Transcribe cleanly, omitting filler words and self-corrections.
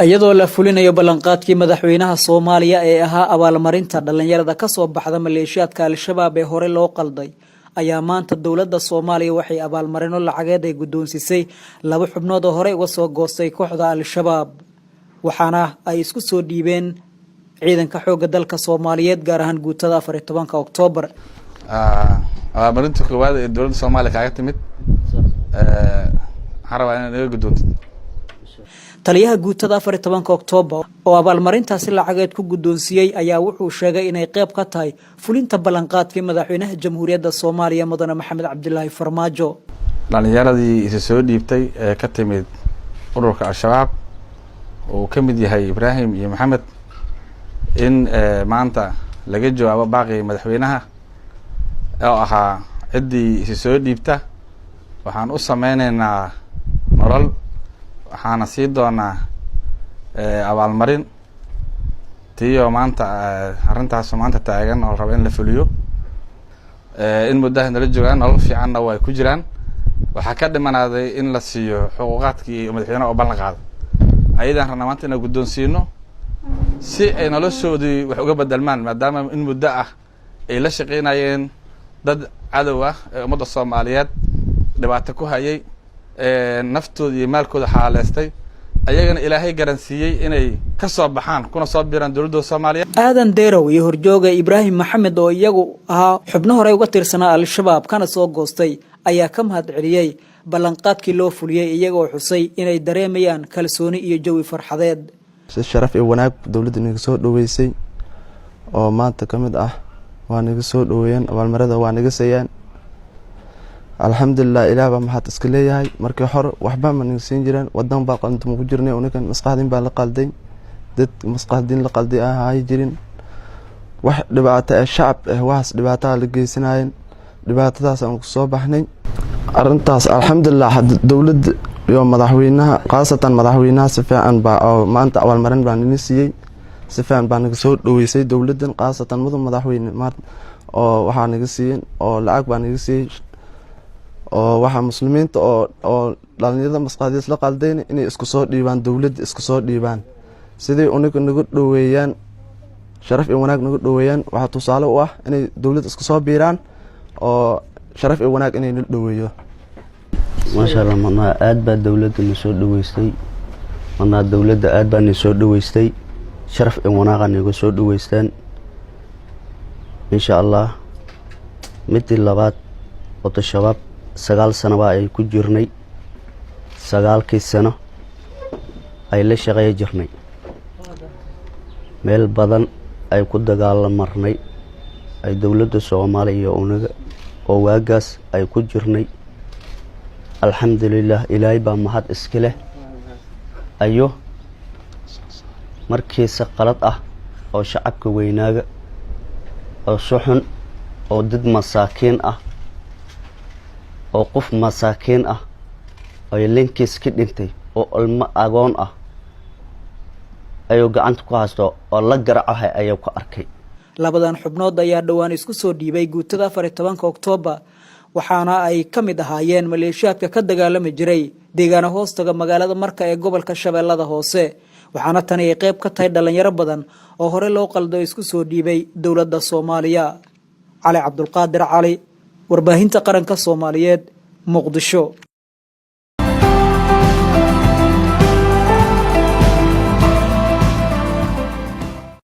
Iyadoo la fulinayo ballanqaadkii madaxweynaha Soomaaliya ee ahaa abaalmarinta dhallinyarada kasoo baxda maleeshiyaadka Al-Shabaab ee hore loo qalday, ayaa maanta dowladda Soomaaliya waxay abaalmarino lacageed ay guddoonsiisay laba xubnood oo horey uga soo goostay kooxda Al-Shabaab, waxaana ay isku soo dhiibeen ciidanka xoogga dalka Soomaaliyeed, gaar ahaan guutada 14-ka Oktoobar. Abaalmarinta koowaad ee dowladda Soomaaliya kaaga timid waxaan rabaa inaad naga guddoontid. Taliyaha guutada 14-ka Oktoobar oo abaalmarintaasi lacageed ku guddoonsiiyey ayaa wuxuu sheegay inay qeyb ka tahay fulinta ballanqaadkii madaxweynaha Jamhuuriyadda Soomaaliya, Mudane Maxamed Cabdilaahi Farmaajo. Dhalinyaradii isa soo dhiibtay ee ka timid ururka Al-Shabaab oo uu ka mid yahay Ibraahim iyo Maxamed, in maanta laga jawaabo baaqii madaxweynaha oo ahaa ciddii isa soo dhiibta waxaan u sameyneynaa nolol, waxaana sii doonaa abaalmarin. Tiyo maanta arrintaas maanta taagan oo la raba in la fuliyo, in muddaha nala joogaan, nolol fiicanna way ku jiraan. Waxaa ka dhimanaaday in la siiyo xuquuqaadkii madaxweynaha oo ballan qaaday. Ayadaan rabnaa maanta inaan guddoonsiino si ay noloshoodii wax uga bedelmaan, maadaama in muddo ah ay la shaqeynayeen dad cadow ah ee ummadda Soomaaliyeed dhibaato ku hayay, naftooda iyo maalkooda xaaleystay, ayagana Ilaahay garansiiyey inay ka soo baxaan kuna soo biiraan dowladda Soomaaliyeed. Aadan Derow iyo horjooga Ibraahim Maxamed oo iyagu ahaa xubno horey uga tirsanaa Al-Shabaab kana soo goostay ayaa ka mahad celiyey ballanqaadkii loo fuliyey, iyagoo xusay inay dareemayaan kalsooni iyo jawi farxadeed. Si sharaf iyo wanaag dowladda naga soo dhaweysay oo maanta ka mid ah waa naga soo dhaweeyeen, abaalmarada waa naga seeyaan. Alxamdulilah, Ilaah baa maxaad iska leeyahay. Markii hore waxba ma naga siin jireen, wadan baa qaldama ku jirnay. Unikan maskaxdin baa la qalday, dad maskaxdin la qalday aan ahay jirin. Wax dhibaato ee shacab eh, waxaas dhibaataa la geysanayeen, dhibaatadaas aan kusoo baxnay arintaas. Alxamdulilah, dowladda iyo madaxweynaha, khaasatan madaxweynaha, si fiican baa oo maanta abaalmarin baa nina siiyey. Si fiican baa naga soo dhaweysay dowladdan, khaasatan mudan madaxweyne, oo waxaa naga siiyeen oo lacag baa naga siiyey, oo waxaa muslimiinta oo dhalinyarada maskaxdiis la qaldayn inay isku soo dhiibaan, dowladda isku soo dhiibaan, sidii uniga nagu dhoweeyaan, sharaf iyo wanaag nagu dhoweeyaan. Waxaa tusaale u ah inay dowladda isku soo biiraan oo sharaf iyo wanaag inay na dhoweeyo. Maasha Allah, manaa aad baa dowladda na soo dhaweystay, manaa dowladda aad baa na soo dhaweystay, sharaf iyo wanaaqa naga soo dhaweystaan, insha Allah. Midii labaad, wada Shabaab 9 sano baa ay ku jirnay, 9-kii sano ay la shaqeeya jirnay, meel badan ay ku dagaalamarnay ay dowladda Soomaaliya iyo unaga oo waagaas ay ku jirnay. Alxamdulilah, Ilaahay baa mahad iska leh. Ayo markiisa qalad ah oo shacabka weynaaga oo suxun oo dad masaakiin ah oo qof masaakiin ah ay linkiis ka dhintay oo ilmo agoon ah ayuu gacanta ku haysto oo la garacahay ayuu ku arkay. Labadan xubnood ayaa dhowaan isku soo dhiibay guutada 14-ka Oktoobar, waxaana ay ka mid ahaayeen maleeshiyaadka ka dagaalami jiray deegaano hoostaga magaalada Marka ee gobolka Shabeellada Hoose. Waxaana tani ay qayb ka tahay dhalinyaro badan oo hore loo qaldo isku soo dhiibay dowladda Soomaaliya. Cali Cabdulqaadir Cali, Warbaahinta Qaranka Soomaaliyeed, Muqdisho.